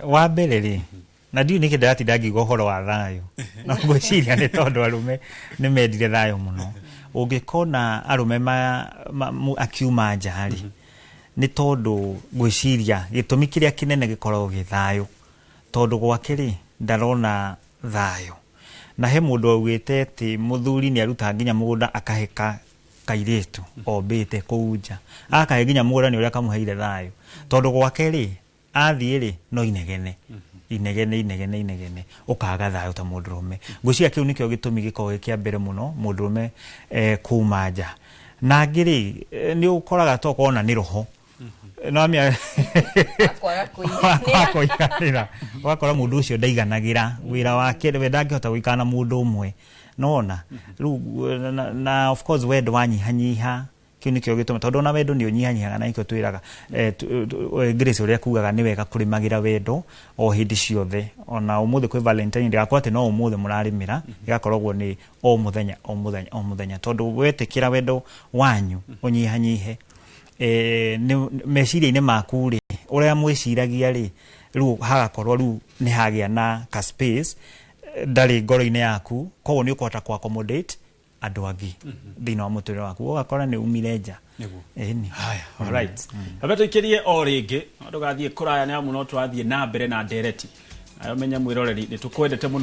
Wa mbere rĩ, na ndiũĩ nĩkĩ ndĩratinda ngiuga ũhoro wa thayũ, no ngwĩciria nĩ tondũ arũme nĩ mendire thayũ mũno. Ũngĩkona arũme akiuma nja rĩ, nĩ tondũ ngwĩciria gĩtũmi kĩrĩa kĩnene gĩkoragwo gĩ thayũ, tondũ gwake rĩ ndarona thayũ. Na he mũndũ augĩte atĩ mũthuri nĩ arutaga nginya mũgũnda akahe kairĩtu ombĩte kũu nja, akahe nginya mũgũnda nĩ ũrĩa kamũheire thayũ, tondũ gwake rĩ athiĩ rĩ no inegene inegene inegene inegene, ũkaga thayũ ta mũndũrũme. Ngwĩciria kĩu nĩkĩo gĩtũmi gĩkoragwo gĩ kĩa mbere mũno mũndũrũme kuma nja. Na angĩ rĩ, nĩ ũkoraga tokorwo ona nĩ roho no amĩa Kwaga kũiganĩra. Kũiganĩra, ũgakora mũndũ ũcio ndaiganagĩra wĩra wake, we ndangĩhota gũikara na mũndũ ũmwe nona rĩu na of course wendo wanyihanyiha. Kĩu nĩkĩo gĩtũma, tondũ ona wendo nĩ ũnyihanyihaga, na nĩkĩo twĩraga Grace ũrĩa kugaga nĩ wega kũrĩmagĩra wendo o hĩndĩ ciothe. Ona ũmũthĩ kwĩ Valentine, ndĩgakorwo atĩ no ũmũthĩ mũrarĩmĩra, ĩgakoragwo nĩ o mũthenya o mũthenya o mũthenya, tondũ wetĩkĩra wendo wanyu ũnyihanyihe, meciria-inĩ maku rĩ, ũrĩa mwĩciragia rĩ, rĩu hagakorwo rĩu nĩ hagĩa na ka space ndarĩ ngoro-inĩ yaku, koguo nĩ ũkũhota ku accommodate andũ angĩ thĩinĩ wa mũtũrĩre waku, ũgakora nĩ umire nja. Nĩguo. Ĩni. Haya, alright, ambe tũikĩrie o rĩngĩ, no ndũgathiĩ kũraya nĩ amu no tũrathiĩ na mbere na ndereti nayo. Menya mwĩroreri, nĩ tũkwendete mũno.